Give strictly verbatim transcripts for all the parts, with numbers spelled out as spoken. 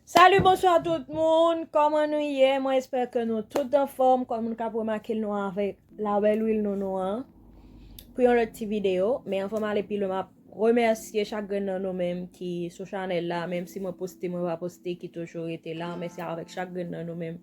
Salut, bonsoir tout moun. Kòman nou ye? Mwen espere ke nou tout anfòm. Kòm nou kab remake l, nou avèk labèl lwil nou nou an pou yon lòt ti videyo. Men anvan m ale pi lwen, m ap remèsye chak grenn nan nou menm ki sou chanèl la, menm si mwen poste, mwen pa poste, ki toujou rete la. Mèsi avèk chak grenn nan nou menm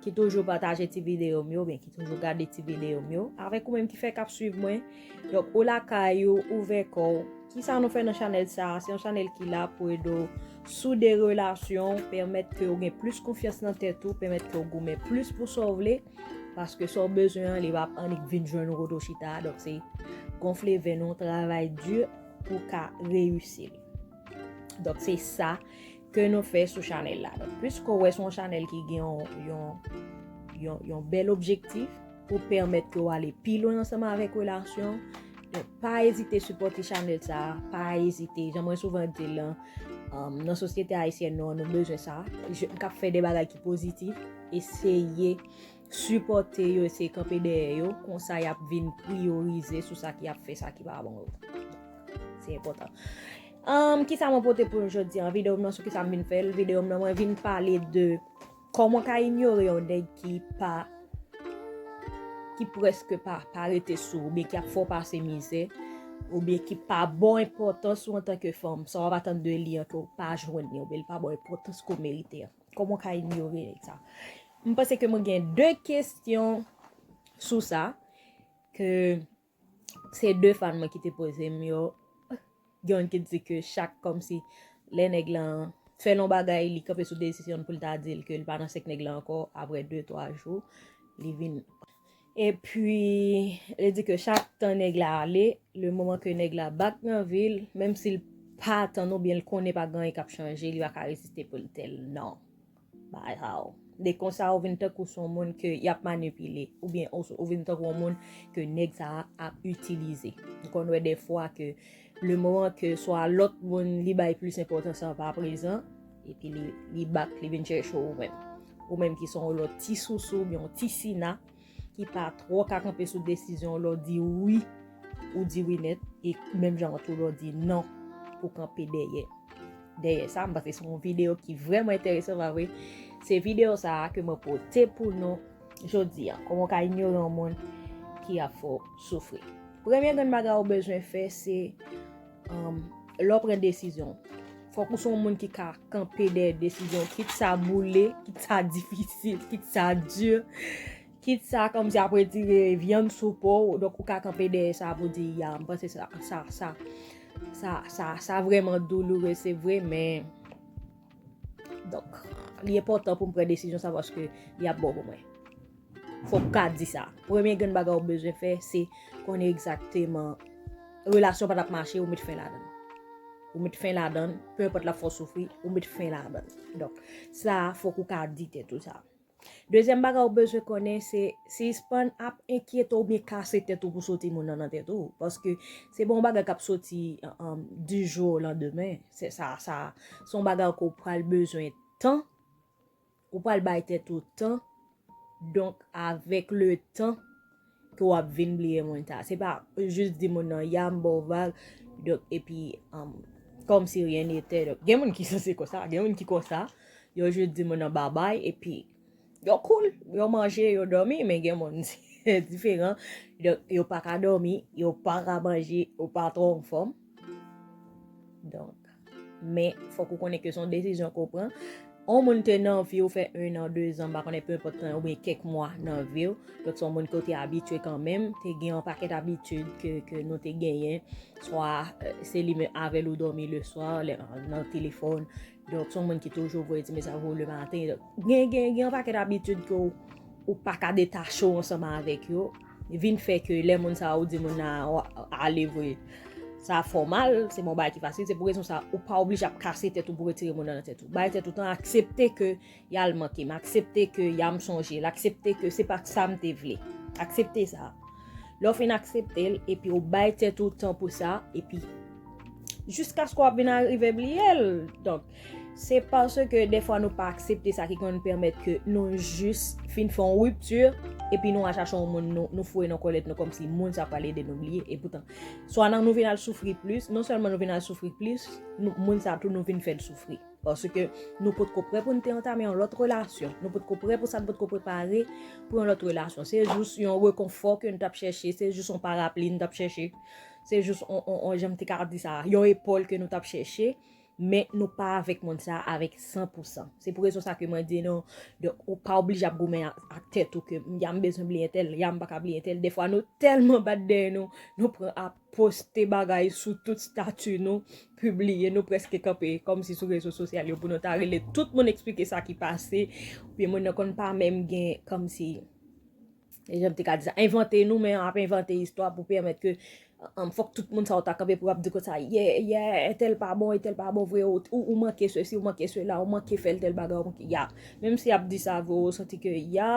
ki toujou pataje ti videyo m yo, oubyen ki toujou gade ti videyo m yo. Avèk ou menm ki fèk ap swiv mwen. Donk, ou lakay ou, ouvè kò w. Kisa nou fè nan chanèl sa a? Se yon chanèl ki la pou ede w soude relasyon, pèmèt ke w gen plis konfyans nan tèt ou, pèmèt ke w goumen plis pou sa w vle, paske sa w bezwen an, li p ap annik vin jwenn ou kote w chita a. Donk, se gonfle venn ou, travay di pou w ka reyisi l. Donk, se sa ke nou fè sou chanèl la. Donk, piske w wè se yon chanèl ki gen yon, yon, yon, yon bèl objektif pou pèmèt ke w ale pi lwen ansanm avèk relasyon, donk, pa ezite sipòte chanèl sa a, pa ezite. Jan mwen souvan di l lan, um, nan sosyete ayisyèn nou an, nou bezwen sa. Jèn k ap fè de bagay ki pozitif, eseye sipòte yo, eseye kanpe dèyè yo, konsa y ap vin priyorize sou sa ki ap fè sa ki pa bon yo. Se enpòtan. Um, kisa mwen pote pou nou jodi an? Videyo m nan, sou kisa m vin fè l? Videyo m nan, mwen vin pale de kòman w ka inyore yon nèg ki pa, ki prèske pa, pa rete sou ou, oubyen ki ap fè w pase mizè, oubyen ki pa ba w enpòtans ou antanke fanm. Sa w ap atann de li an, ke w pa jwenn li, oubyen li pa ba w enpòtans ke w merite an. Kòman w ka inyore nèg sa? M panse ke mwen gen de kesyon sou sa, ke se de fan mwen ki te poze m yo. Gen youn ki di ke chak, kòmsi, lè nèg lan fè l yon bagay, li kanpe sou desizyon l pou l ta di l ke l pa nan sèk nèg la ankò, apre de, twa jou, li vin. Epi, li di ke chak tan nèg la ale, le moman ke nèg la back nan vi l, menm si l pa tann oubyen l konnen pa gen anyen k ap chanje, li pa ka reziste pou l tèl non. Bagay sa yo. De konsa, ou vin tankou se yon moun ke y ap manipile, oubyen ou, ou vin tankou yon moun ke nèg sa a ap itilize. Nou konn wè defwa ke le moman ke swa lòt moun li bay plis enpòtans an pa prezan, epi li, li back, li vin chèche ou menm. Ou menm ki se yon lòt ti sousou, oubyen yon ti sina, ki pa twò ka kanpe sou desizyon w, lè w di wi, ou di wi nèt, e menm jan an tou lè w di non pou kanpe dèyè. Dèyè sa, m panse se yon videyo ki vrèman enteresan, pa vre? Se videyo sa a ke mwen pote pou nou jodi a. Kòman w ka inyore yon moun ki ap fè w soufri? Premye grenn bagay ou bezwen fè, se, um, lè w pran desizyon, fòk ou se yon moun ki ka kanpe dèyè desizyon, kit sa boule, kit sa difisil, kit sa di, kit sa kòmsi ap retire vyann sou po w, donk ou ka kanpe dèyè sa pou di, ya, m panse sa, sa, sa, sa, sa, sa vrèman douloure, se vre, men, donk, li enpòtan pou m pran desizyon sa paske li ap bon pou mwen. Fòk ou ka di sa. Premye grenn bagay ou bezwen fè, se konnen egzakteman relasyon pa t ap mache, ou met fen ladan l. Ou met fen ladan l, pe enpòt l ap fè w soufri, ou met fen ladan l. Donk, sa, fòk ou ka di tèt ou sa. Dezyèm bagay ou bezwen konnen, se sispann ap enkyete w oubyen kase tèt ou pou soti moun nan nan tèt ou. Paske se pa yon bagay k ap soti, um, du jour au lendemain. Se sa, sa, se yon bagay ke w pral bezwen tan, ou pral bay tèt ou tan. Donk, avèk le tan, ke w ap vin bliye moun sa. Se pa jis di moun nan, ya, m ba w vag, donk, epi, um, comme si rien n'était. Donk, gen moun ki sanse konsa, gen moun ki konsa, yo jis di moun nan babay, epi yo cool, yo manje, yo dòmi, men gen moun se diferan. Donk, yo pa ka dòmi, yo pa ka manje, yo pa twò anfòm. Donk, men fòk ou konnen ke se yon desizyon ke w pran. Yon moun te nan vi w fè en an, de zan, m pa konnen, pe enpòt tan, oubyen kèk mwa nan vi w. Donk, se yon moun ke w te abitye kanmenm, te gen yon pakèt abitid ke, ke nou te genyen, swa, euh, se li menm avè l ou dòmi le swa, lè, nan telefòn. Donk, se yon moun ki toujou voye ti mesaj pou ou le maten. Donk, gen, gen, gen yon pakèt abitid ke w, ou pa ka detache w ansanm avèk yo. Vin fè ke lè moun sa a ou di moun nan ale vre, sa fè w mal, se pa yon bagay ki fasil, se pou rezon sa a, ou pa oblije ap kase tèt ou pou retire moun nan nan tèt ou. Bay tèt ou tan, aksepte ke y al manke m, aksepte ke y a m sonje l, aksepte ke se pa sa m te vle. Aksepte sa. Lè w fin aksepte l, epi ou bay tèt ou tan pou sa, epi jiskaske w ap vin arive bliye l. Donk, se paske defwa nou pa aksepte sa ki konn pèmèt ke nou jis fin fè yon ripti, epi nou al chache yon moun, nou, nou foure nan kòlèt nou kòmsi moun sa pral ede nou bliye. Epoutan, swa nan nou vin al soufri plis, non sèlman nou vin al soufri plis, nou, moun sa tou nou vin fè l soufri. Paske nou potko prè pou n te antame yon lòt relasyon. Nou potko prè pou sa, nou potko prepare pou yon lòt relasyon. Se jis yon rekonfò ke n t ap chèche, se jis yon parapli n t ap chèche, se jis on, on, on, jan m te ka di sa, yon epòl ke nou t ap chèche, men nou pa avèk moun sa avèk san pou san. Se pou rezon sa ke mwen di nou, donk, ou pa oblije ap goumen ak, ak tèt ou ke, ya m bezwen bliye entèl, ya m pa ka bliye entèl. Defwa nou tèlman bat dèyè nou, nou pran ap poste bagay sou tout stati nou, pibliye, nou prèske kanpe kòmsi sou rezo sosyal yo pou nou ta rele tout moun eksplike sa ki pase, oubyen moun nan konn pa menm gen kòmsi, e jan m te ka di sa, envante nou, men ap envante istwa pou pèmèt ke, um, fòk tout moun sa yo ta kanpe pou ap di konsa, yeah, yeah, entèl pa bon, entèl pa bon vre, ou, ou, ou manke sesi, ou manke sela, ou manke fè l tèl bagay, ou manke, ya. Menm si y ap di sa vre, ou santi ke, ya,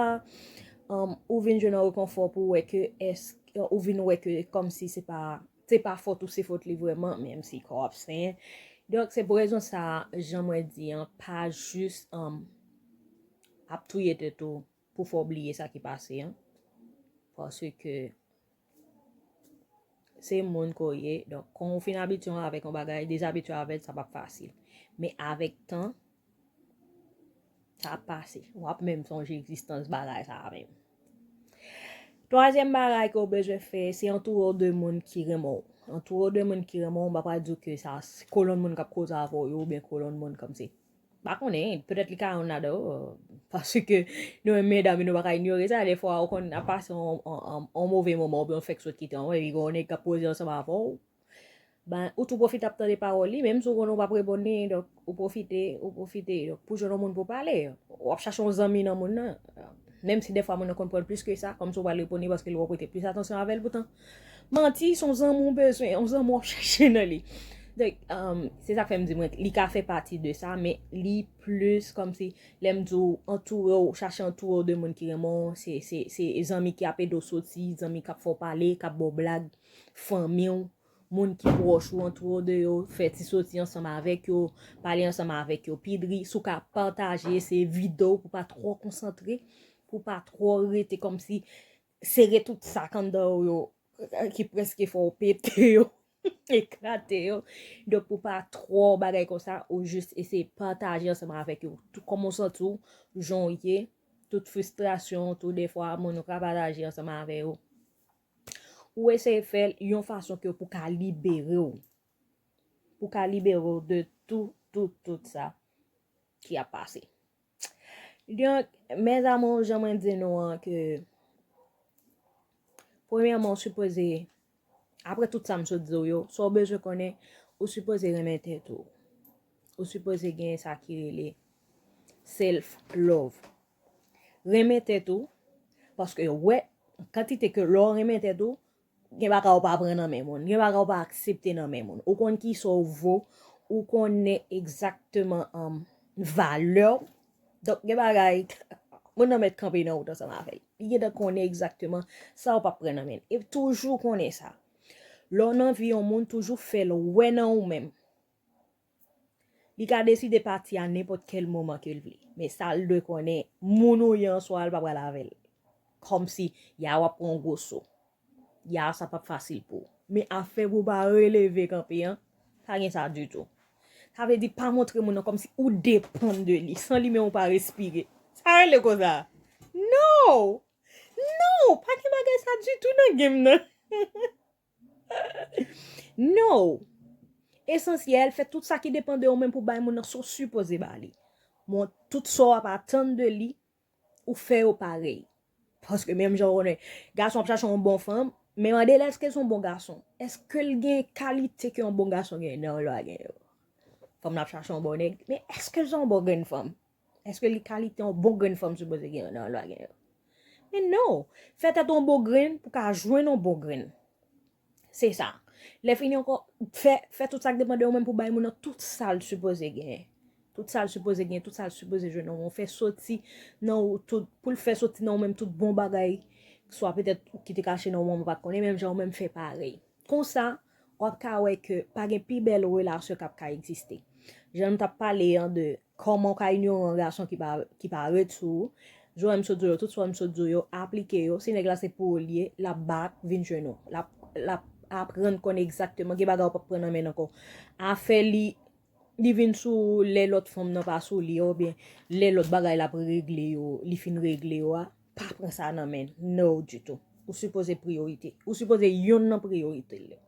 um, ou vin jwenn yon rekonfò pou wè ke èske, ou vin wè ke kòmsi se pa, se pa fòt ou, se fòt li vrèman, menm si kò w ap senyen. Donk, se pou rezon sa, jan mwen di an, pa jis, um, ap touye tèt ou pou fè w bliye sa ki pase an. Paske se moun ke w ye. Donk, kan w fin abitye avèk yon bagay, dezabitye avè l, sa p ap fasil. Men avèk tan, sa ap pase. W ap menm sonje egzistans bagay sa a menm. Twazyèm bagay ke w bezwen fè, se antoure w de moun ki renmen w. Antoure w de moun ki renmen w, m pa pral di w ke sa se kolonn moun k ap koze avè w yo, oubyen kolonn moun kòmsi. Pa konnen, petèt li ka youn ladan yo, paske nou menm medam, nou pa ka inyore sa, defwa ou konn ap pase yon, yon, yon, yon move moman, oubyen w fèk sot kite yon, epi gen yon nèg k ap poze ansanm avè w, ben, ou tou pwofite ap tande pawòl li, menm si w konnen w p ap reponn li, donk, ou pwofite, ou pwofite, donk, pou jwenn yon moun pou pale. W ap chache yon zanmi nan moun nan. Menm si defwa moun nan konn pran l plis ke sa, kòmsi w pral reponn li paske l wè w prete plis atansyon avè l, poutan, manti, se yon zanmi w bezwen, yon zanmi w ap chache nan li. Donk, um, se sa k fè m di mwen, li ka fè pati de sa, men li plis kòmsi, lè m di w, antoure w, chache antoure w de moun ki renmen w, se, se, se zanmi ki ap ede w soti, zanmi k ap fè w pale, k ap ba w blag, fanmi w, moun ki pwòch ou, antoure w de yo, fè ti soti ansanm avèk yo, pale ansanm avèk yo, pi dri, si w ka pataje, eseye vide w pou pa twò konsantre, pou pa twò rete kòmsi sere tout sak anndan w yo, ki prèske fè w pete yo, eklate yo. Donk, pou pa twò bagay konsa, ou jis eseye pataje ansanm avèk yo. Tout kòman w santi w, jan w ye, tout fristrasyon, tout defwa, moun ou ka pataje ansanm avè yo. Ou eseye fè l yon fason ke pou ka libere w. Pou ka libere w de tout, tout, tout sa ki ap pase. Donk, mes amours, jan mwen di nou an, ke premyèman, ou sipoze, apre tout sa m sot di w yo, sa w bezwen konnen, ou sipoze renmen tèt ou. Ou sipoze gen sa ki rele self love. Renmen tèt ou, paske wè, kantite ke lè w renmen tèt ou, gen bagay ou pa pran nan men moun, gen bagay ou pa aksepte nan men moun. Ou konn kisa w vo, ou konnen egzakteman, um, valè w. Donk, gen bagay, moun nan mèt kanpe nan wout ansanm avè l. Li gentan konnen egzakteman sa ou p ap pran nan men l. E toujou konnen sa. Lè w nan vi yon moun, toujou fè l wè nan ou menm. Li ka deside pati a nenpòt kèl moman ke l vle. Men sa l dwe konnen, moun ou ye an swa, l pa pral avè l. Kòmsi, ya w ap pran yon gwo so. Ya sa p ap fasil pou ou. Men afè pou w pa releve kanpe an, pa gen sa ditou. Sa vle di pa montre moun nan kòmsi ou depann de li. San li menm ou pa respire. Sa rele konsa. No! No! Pa gen bagay sa ditou nan game nan. No! Esansyèl, fè tout sa ki depann de ou menm pou bay moun nan sa w sipoze ba li. Bon, tout sa w ap atann de li, ou fè yo parèy. Paske menm jan w konnen, gason ap chache yon bon fanm, men mande l èske l se yon bon gason. Èske l gen kalite ke yon bon gason gen nan lwa gen yo? Fanm nan ap chache yon bon nèg, men èske l se yon bon grenn fanm? Èske li kalite yon bon grenn fanm sipoze gen nan lwa gen yo? Men non, fè tèt ou yon bon grenn pou ka jwenn yon bon grenn. Se sa. Lè fini ankò, fè, fè tout sa k depann de ou menm pou bay moun nan tout sa l sipoze genyen. Tout sa l sipoze genyen, tout sa l sipoze jwenn nan ou. Fè soti nan ou tout, pou l fè soti nan ou menm tout bon bagay, swa petèt ki te kache nan ou, ou pa t konnen, menm jan ou menm fè parèy. Konsa, w ap ka wè ke pa gen pi bèl relasyon k ap ka egziste. Jan m t ap pale an de kòman w ka inyore yon gason ki pa, ki pa ret sou ou. Jan m sot di w yo, tout sa m sot di w yo, aplike yo. Si nèg la se pou ou l ye, l ap back vin jwenn ou. L ap, l ap aprann konnen egzakteman. Gen bagay ou p ap pran nan men l ankò. Afè li li vin sou lè lòt fanm nan pa sou li, oubyen lè lòt bagay l ap regle yo, li fin regle yo a, pa pran sa nan men l, no ditou. Ou sipoze priyorite. Ou sipoze yonn nan priyorite l yo.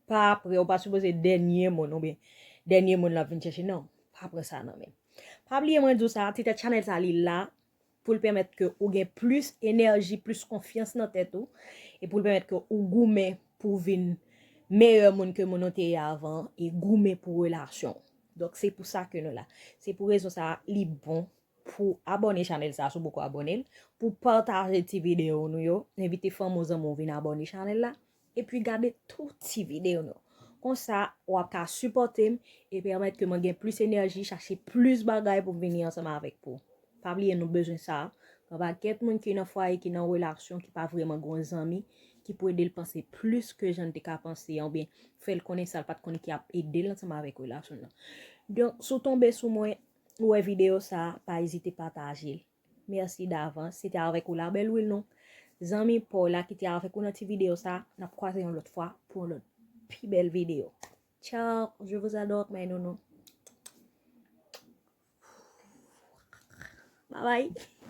Pa apre, ou pa sipoze dènye moun, oubyen dènye moun l ap vin chèche, non. Pa pran sa nan men l. Pa bliye mwen di w sa, ti tèt chanèl sa li la, pou l pèmèt ke ou gen plis enèji, plis konfyans nan tèt ou, e pou l pèmèt ke ou goumen pou vin meyè moun ke moun ou te ye avan, e goumen pou relasyon. Donk, se pou sa ke nou la. Se pou rezon sa, li bon pou abòne chanèl sa, si w poko abòne l, pou pataje ti videyo nou yo, envite fanmi w, zanmi w vin abòne chanèl la, epi gade tout ti videyo nou. Konsa, w ap ka sipòte m e pèmèt ke mwen gen plis enèji, chache plis bagay pou m vini ansanm avèk pou. Pa bliye, nou bezwen sa. Gen pakèt moun ki nan fwaye, ki nan relasyon, ki pa vrèman gen yon zanmi ki pou ede l panse plis ke jan l te ka panse an, oubyen fè l konnen sa l pa t konnen ki ap ede l ansanm avèk relasyon l lan. Donk, si w tonbe sou mwen, ou wè videyo sa, pa ezite pataje l. Mèsi davans. Se te avèk ou la, Bèl Wil non. Zanmi pa w la ki te avèk ou nan ti videyo sa, n ap kwaze yon lòt fwa pou yon lòt pi bèl videyo. Ciao, je vous adore, mes nounous. Bye bye.